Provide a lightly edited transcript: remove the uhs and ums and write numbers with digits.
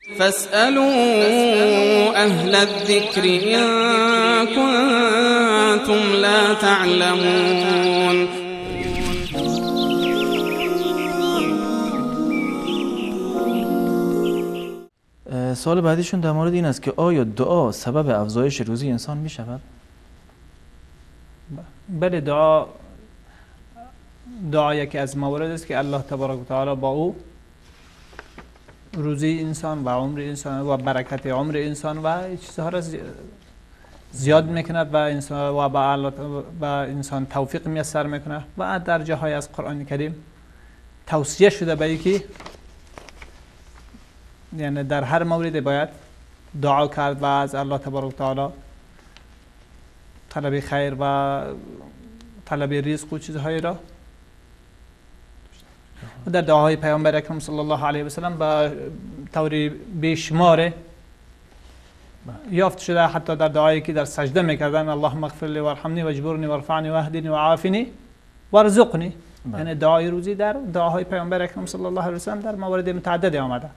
فاسألوا أهل الذكر إن كنتم لا تعلمون. سوال بعدیشون در مورد این است که آیا دعا سبب افزایش روزی انسان می شود؟ بله، دعا یکی از موارد است که الله تبارک و تعالی با او روزی انسان و عمر انسان و برکت عمر انسان و چیزها را زیاد میکند و انسان و به انسان توفیق میسر میکنه و در جاهای از قرآن کریم توصیه شده به اینکه یعنی در هر مورد باید دعا کرد و از الله تبارک و تعالی طلب خیر و طلب رزق و چیزهایی را. در دعاهای پیامبر اکرم صلی الله علیه و سلم به طور بیشمار یافت شده، حتی در دعایی که در سجده میکردن اللهم اغفر لی وارحمنی واجبرنی وارفعنی واهدنی وعافنی وارزقنی، یعنی دعای روزی در دعاهای پیامبر اکرم صلی الله علیه و سلم در موارد متعدد آمده.